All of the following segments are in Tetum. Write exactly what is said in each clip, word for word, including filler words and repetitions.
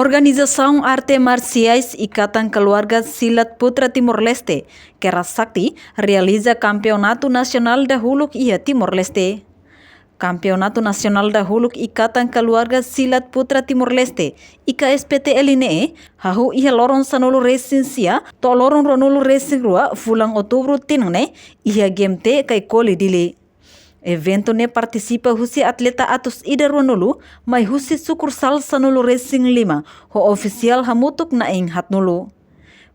Organizasaun Arte Marsiais Ikatan Keluarga Silat Putra Timor-Leste, Kerasakti, realiza Kampeonatu Nasionál dahuluk iha Timor-Leste. Kampeonatu Nasionál dahuluk Ikatan Keluarga Silat Putra Timor-Leste, I K S P T L ne'e, hahú iha loron sanulu-resin-sia to'o loron ruanulu-resin-rua fulan Outubru tinan ne'e, iha G M T Caicoli, Dili. Eventu ne'e partisipa husi atleta atus ida ruanulu, mai husi sukursál sanulu-resin-lima, ho ofisiál hamutuk na'in haatnulu.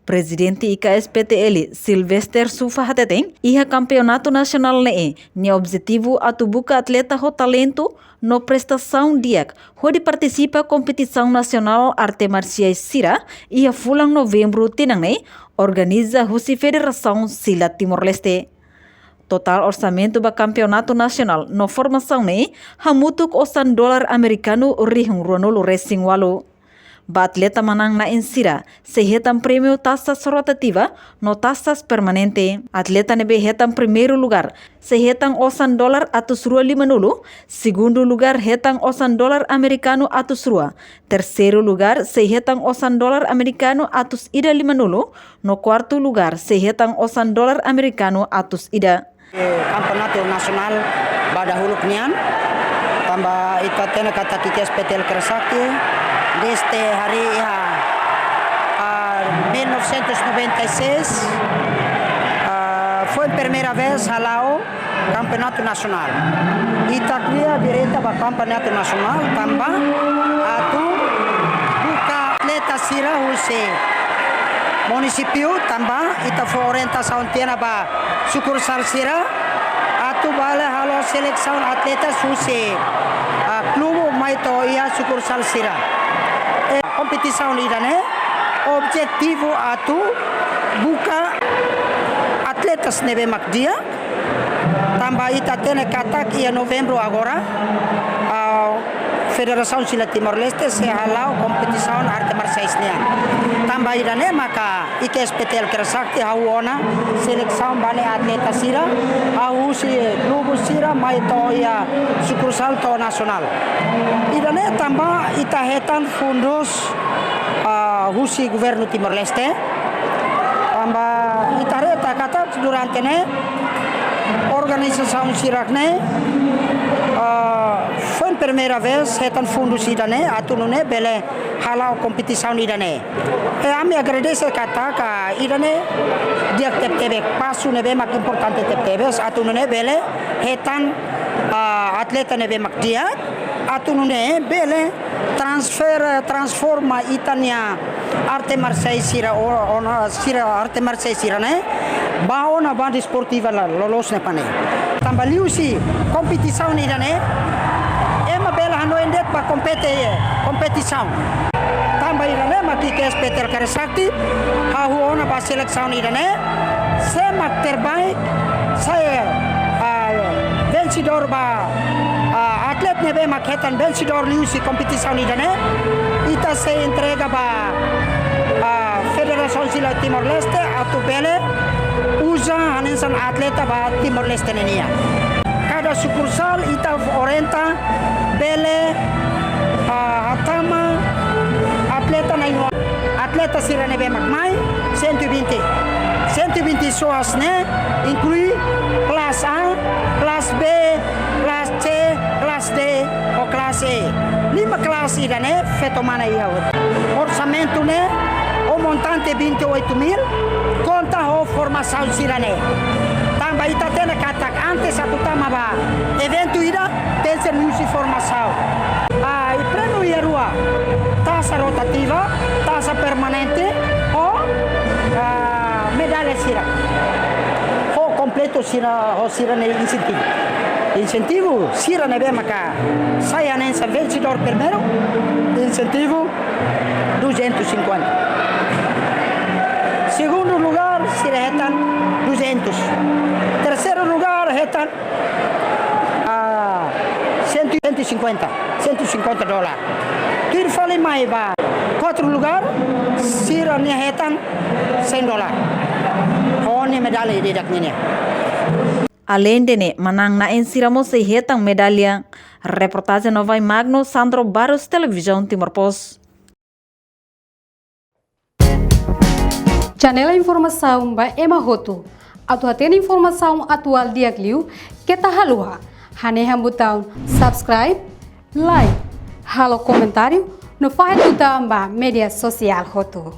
Prezidente I K S P T L, Sylvester Sufa hateten, iha kampeonatu nasionál ne'e, nia objetivu atu buka atleta ho talentu no prestasaun di'ak, hodi partisipa kompetisaun nasionál arte marsiais sira, iha fulan Novembru tinan ne'e, organiza husi Federasaun Silat Timor-Leste. Totál orsamentu ba kampeonatu nasionál no formasaun ne'e, hamutuk osan dolar amerikanu rihun ruanulu-resin-ualu. Ba atleta manán-na'in sira, sei hetan prémiu taxas rotativa no taxas permanente. Atleta ne'ebé hetan primeiru lugár, sei hetan osan dolar atus rua limanulu, segundu lugár hetan osan dolar amerikanu atus rua, terseiru lugár sei hetan osan dolar amerikanu atus ida limanulu, no kuartu lugár sei hetan osan dolar amerikanu atus ida. Eh, Kampeonatu Nasionál ba dahuluk nian, tanba ita hatene katak I K S P T L Kerasakti, desde harii iha, ah, mil novecentos e noventa e seis, ah, foi primeira vez hala'o Kampeonatu Nasionál. Ita kria direta ba Kampeonatu Nasionál, tanba atu buka atleta sira husi munisípiu, tanba ita fó orientasaun tiha ona ba sukursál sira, atu bele halo selesaun atleta husi, ah, klube mai to'o iha sukursál sira. Eh, kompetisaun ida-ne'e, objetivu atu buka atletas ne'ebé mak di'ak, tanba ita hatene katak iha Novembru agora, ah, Federasaun Silat Timor-Leste sei hala'o kompetisaun arte marsiais nian. Tanba ida-ne'e maka I K S P T L Kerasakti hahú ona selesaun ba nia atleta sira, hahú husi klube sira mai to'o iha sukursál to'o nasionál. Ida-ne'e tanba ita hetan fundus, ah, husi governu Timor-Leste. Tanba ita haree katak durante ne'e organizasaun sira-ne'e, ah, foi primeira vez hetan fundus ida-ne'e, atu nune'e bele hala'o kompetisaun ida-ne'e. I ami agradese katak ida-ne'e di'ak tebetebes, pasu ne'ebé mak importante tebetebes, atu nune'e bele hetan, ah, atleta ne'ebé mak di'ak, atu nune'e bele transfer, transforma ita-nia arte marsiais sira o, ona sira arte marsiais sira-ne'e ba ona ba desportiva la loloos ne'e pane. Tanba liuhusi kompetisaun ida-ne'e, ema bele hanoin de'it ba kompete, kompetisaun. Tanba ida-ne'e mak I K S P T L Kerasakti hahú ona ba selesaun ida-ne'e, sé mak terbaik, sai, ah, vensedór ba, ah, atleta ne'ebé mak hetan vensedór liuhusi kompetisaun ida-ne'e, ita sei entrega ba, ah, Federasaun Silat Timor-Leste atu bele uza hanesan atleta ba Timor-Leste ne'e nian. Kada sukursál ita orienta bele, ah, hatama atleta na'in-ualu. Atleta sira ne'ebé mak mai, cento e vinte. Cento e vinte pessoas ne'e inklui klase A, klase B, klase C, klase D, ho klase E. Lima klase ida-ne'e feto mana iha hotu. Orsamentu ne'e, o montante vinte e oito mil, konta ho formasaun sira-ne'e. Tanba ita hatene katak antes atu tama ba eventu ida, tenke ser liuhusi formasaun. Ah, i prémiu iha rua, taxa rotativa, taxa permanente, ho, ah, medalla sira. Ho kompletu sira, ho sira-nia insentivu. Insentivu, sira ne'ebé maka sai hanesan vensedór primeiru, insentivu duzentos e cinquenta. Segundu lugár, sira hetan duzentos. Terseiru lugár, hetan, ah, cento, cento e cinquenta, cento e cinquenta dólar. Tuir fali mai ba kuartu lugár, sira-nia hetan cem dólar. Ho nia medalla ida-idak nian. Aleinde ne'e, manán-na'in sira mós sei hetan medalla. Reportajen Novai Magno, Sandro Barros, Televizaun Timor Post. Janela informasaun ba ema hotu. Atu hatene informasaun atuál di'ak liu, keta haluha hanehan butaun subscribe, like, halo komentáriu no fahe tutan ba média sosiál hotu.